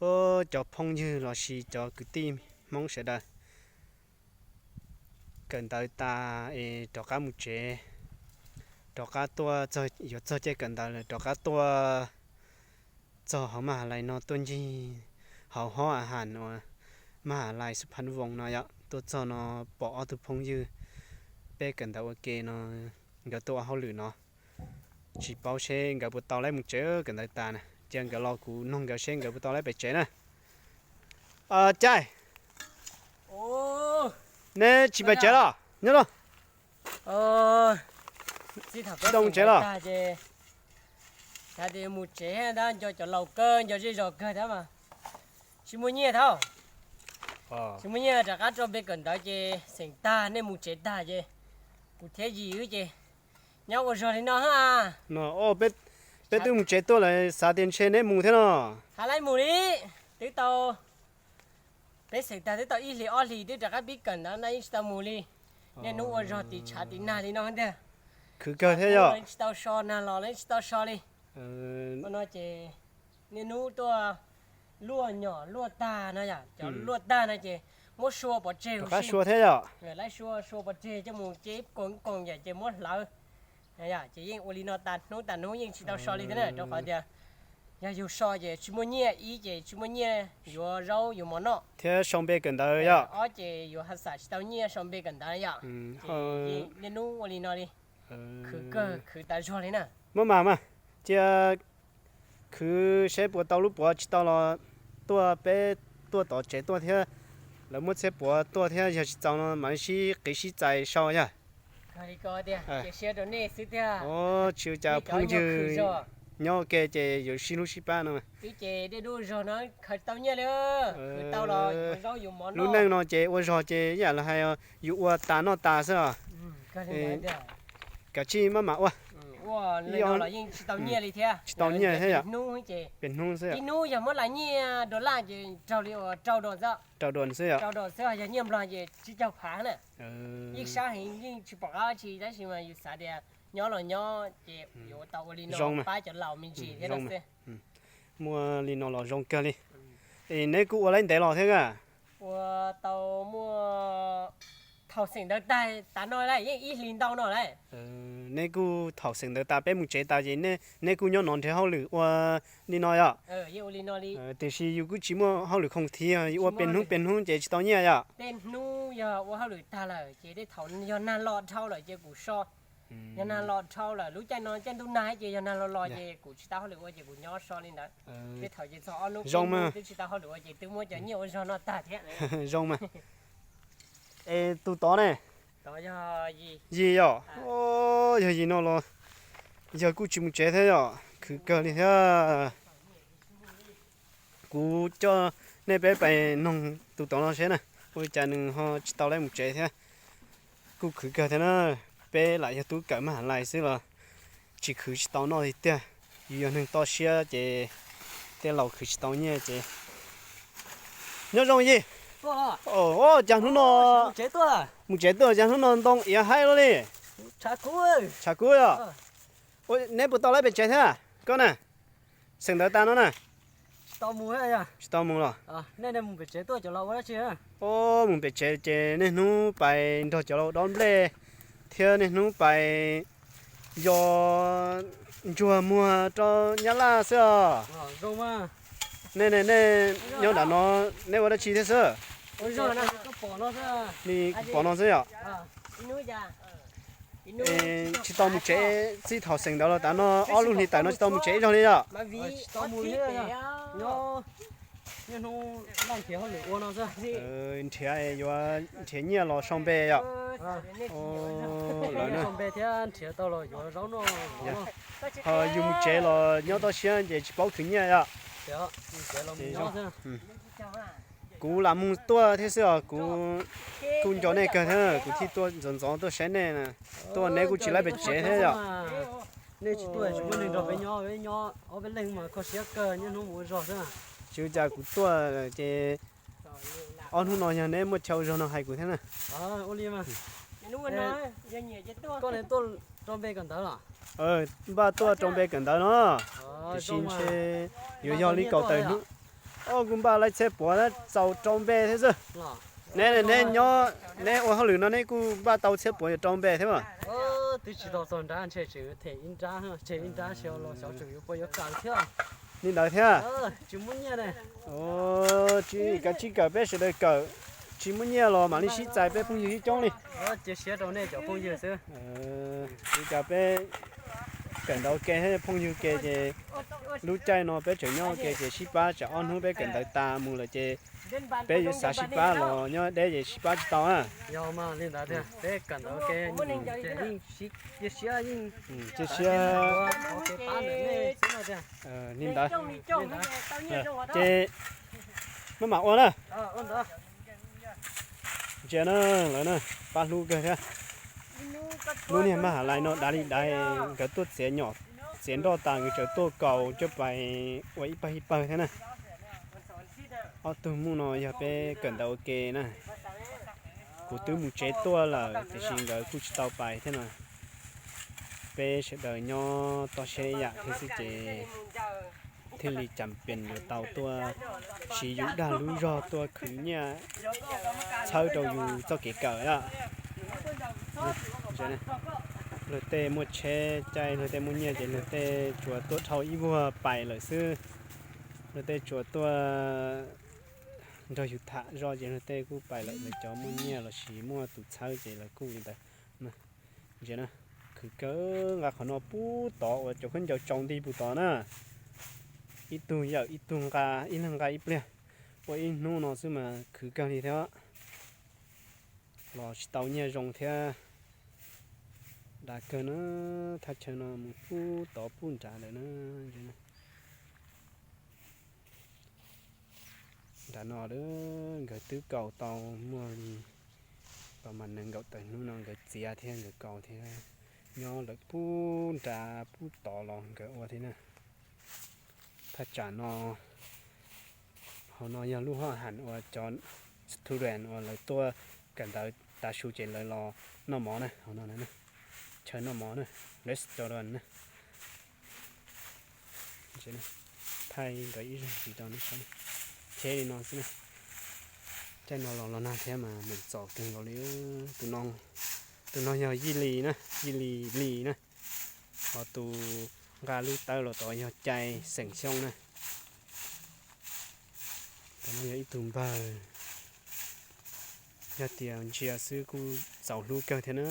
Ub, cov phooj ywg los sis cov kwv tij Hmoob sawv daws, kawm ntawv tas es rov qab mus tsev, rov qab tuaj txog, yuav txog caij kawm ntawv lawm, rov qab tuaj txog hauv Maj Has Lais no tuaj ncig hauv hob a has uas Maj Has Lais Xub Phav Voos no yom. Tuaj txog no pom ob tug phooj ywg peb kawm ntawv ua ke no, nkawd tuaj ua hauj lwm no, tsis paub seb nkawd puas tau laib mus tsev. Kawm ntawv tas na, cia nkawd los kuv noog nkawd seb nkawd puas tau laib pem tsev na. Caij, neb tsis pem tsev los nyob los? Tsis tau mus tsev los? Mus tsev tab nco cov laus kawg, nco zej zos kawg thiab mas tsis muaj nyiaj thiab. Tsis muaj nyiaj, rov qab rau npe kawm ntawv ces xeem tag, nej mus tsev tag ces kuv thiab yim wb ces nyob ua zog li no. No, peb twb mus tsev tuaj lawm, xav tias ntshe neb mus thiab no. Hais laib mus li, twb tau, peb xeem tag twb tau ib hlis ob hlis twb rov qab pib kawm ntawv no yeej tsis tau mus li. Niaj hnub ua zog tiv tshav tiv nag li no tiag. Khwv kawg thiab yom? Tsis tau so, nag los los tsis tau so li. No ces niaj hnub tuaj luaj nyom luaj tag no yom, cov luaj tag no ces muab sua pov tseg huv si. Laib sua, sua pov tseg coj mus ces ib koog ib koog yom ces muab hlawv. Ces yeej ua li no tas hnub tas hnub yeej tsis tau so li thiab na, rau qhov tias yog yus so ces tsis muaj nyiaj, ib ces tsis muaj nyiaj yuav zaub yuav mov noj thiab sau npe kawm ntawv yom, ob ces yuav ha xam tsis tau nyiaj sau npe kawm ntawv yom. Niaj hnub ua li no li, khwv kawg khwv tas zog li na. Maj mam mas, cia khwv seb puas tau lub puav, tsis tau los tuaj, peb tuaj tom tsev tuaj thiab, lawv muab txhiab puav tuaj thiab, yog tsis txaus no mam li sib qiv sib txais sau yog. Tsis ua cas, phooj ywg nyob ua ke ces yuav sib hlub sib pab no. Lub neej no ces ua zog ces ib yam li hais, yus ua tas noj tas xwb os. Kav tsij maj mam ua. Tsis tau nyiaj thiab yom, pem hnub xwb yom. Rau dua xwb yom. Yeej sab heev, yeej tsis pom qab tsi, tab sis mas yus xav tias nyob los nyob ces yuav tau ua li no pab cov laus me ntsis thiab no xwb. Muaj li no los zoo kawg li. Es neb kuj ua laib ntev los thiab a? Ua tau muaj, thaum xeem ntawv tag tas no lawm yeej ib hlis ntau no lawm. Neb kuj thaum xeem ntawv tas peb mus tsev tas ces neb kuj nyob no nrhiav hauj lwm ua li no yom? Tiam sis yus kuj tsis muaj hauj lwm khoom thiab, yus ua pem hnub pem hnub ces tsis tau nyiaj yom? Tej hnub yog ua hauj lwm tag lawm ces tej thaum yog nag los dhau lawm ces kuv so. Yog nag los dhau lawm, lub caij no caij ntuj nag ces yog nag los los ces kuv tsis tau hauj lwm ua ces kuv nyob so li ntawd. Tej thaum ces txog ob hnub peb hnub twb tsis tau hauj lwm ua ces twb muab cov nyiaj ua zog no tag thiab. Zoo mas. Es tus tod ne? Yig yom? Yog yig no los yawg kuj tsis mus tsev thiab yom, khwv kawg li thiab. Kuv coj nej peb pais noog tus tod no seb na, ua li cas nws ho tsis tau laib mus tsev thiab. Kuj khwv kawg thiab na, peb lam yog tub kawm Maj Has Lais xwb los tsis khwv tsis tau noj li tiag. Yus yog neeg toj siab ces tej laus khwv tsis tau nyiaj ces. Nyob zoo yig. Cas hnub no mus tsev tuaj, cas hnub no ntoo iav haib luaj li. Tshav kub yom? Neb puas tau laib pem tsev thiab koj na? Xeem ntawv tas no na. Tsis tau mus los? Mus pem tsev ces niaj hnub pais nrog cov laus dob nplej thiab niaj hnub pais yos ntsuag muag rau Nyab Laj xwb os. Nej, nej nyob nram no, neb ua dab tsi thiab xwb? Li kuv pom no xwb yom. Tsis tau mus tsev, txij thaum xeem ntawv los tas no ob lub hlis tawm no tsis tau mus tsev ib zaug li yom. Nrhiav yuav nrhiav nyiaj los sau npe yom. Ho yus mus tsev los nyob toj siab ces tsis paub khwv nyiaj yom. Kuv lam mus tuaj thiab xwb os, kuv kuj nco nej kawg thiab kuv thiaj tuaj ntxov ntxov tuaj saib nej na. Tuaj neb kuj tsis laib pem tsev thiab yom. Nej tsis tuaj tsis muaj neeg nrog peb nyob, peb nyob ob peb leeg mas kho siab kawg, niaj hnub mus ua zog xwb. Tsis ua cas, kuv tuaj ces ob hnub no yog neb muaj chaw ua zog no hais kuv thiab na. Koj tuaj rau npe kawm ntawv no, tiam sis ntshe yuav yog li kaum tawm hnub. Kuv npaj laib txhiab puav txaus rau npe thiab xwb. Neb, neb nyob, neb ua hauj lwm no neb kuj npaj tau txhiab puav rau npe thiab mas. Twb tsis tau txog nrab ntshe tseem them ib nrab, tseg ib nrab xyov los xyov tseem yuav puas yuav kawm thiab. Li ntawd thiab. Tsis muaj nyiaj ne. Kav tsij kawm, peb sawv daws kawm, tsis muaj nyiaj los mam li sib txais peb phooj ywg ib coob li. Cia siab rau nej cov phooj ywg xwb. Ua cas peb kawm ntawv ua ke thiab phooj ywg ke ces lub caij no peb tseem nyob ua ke ces sib pab tsam ob hnub peb kawm ntawv tas mus lawm ces peb yuav xav sib pab los nyob deb ces sib pab tsis tau na. Yog mas li ntawd tiag, peb kawm ntawv ua ke ces yeej cia siab, yeej cia siab. Li ntawd ces maj mam ua na. Ntsia na, lawv na, pab hlub kawg thiab. Lub niag maj ha lais no dav li dav, nkawd tuaj txiav nyom txiav nroj tas nkawd tseem tuaj kaus coj pais ua ib pawg ib pawg thiab na. Ob tug muj no yog peb kawm ntawv ua ke na. Kuv twb mus tsev tuaj lawm tiam sis nkawd kuj tsis tau pais thiab no. Peb sawv daws nyob toj siab ib yam thiab xwb ces thiaj li cas pees yuav tau tuaj siv yus dag lub zog tuaj khwv nyiaj txhawb rau yus txoj kev kawm na. Luag tej muaj tsheb caij, luag tej muaj nyiaj ces luag tej tsuas tuaj dhau ib vuag pais lawm xwb. Luag tej tsuas tuaj nrog yus tham zoj ces luag tej kuj pais lawm, lawv cov muaj nyiaj los sis muaj tus txhawb ces lawv kuj li ntawd. Ntsia na, khwv kawg, nqa qhov no pub tod uas cov khaub ncaws tsaus nti pus tod na. Ib tug yawm ib tug nqa, ib leeg nqa ib pliag, ua ib hnub no xwb mas khwv kawg li thiab. Los tsis tau nyiaj zoo thiab. Dav kawg na, thaj chaw no mus pub tod pub nrad lawm na. Nram no nkawd twb kaus tau muaj li tau mas nees nkaum tawm hnub no nkawd txiav thiab nkawd kaus thiab. Nyob lawm pub nrad pub tod los nkawd ua thiab na. Thaj tsam no, hauv no yog lub hoj ham uas cov student uas lawv tuaj kawm ntawv tav su ces lawv los noj mov na, hauv no na, chaw noj mov na, restaurant na. Thaij nkawd ib zaug ntsis rau nej saib. Cheb li no xwb na. Caij no los los nag thiab mas meem txom kawg nkaus li. Tus no yog Yij Lis na, Yij Lis Lis na. Ho tus nqa lub tawb los tod yog Cai xeem Xyooj na. Tus no yog ib tug npawg, yog tias ntsia xwb kuj txaus hlub kawg thiab na.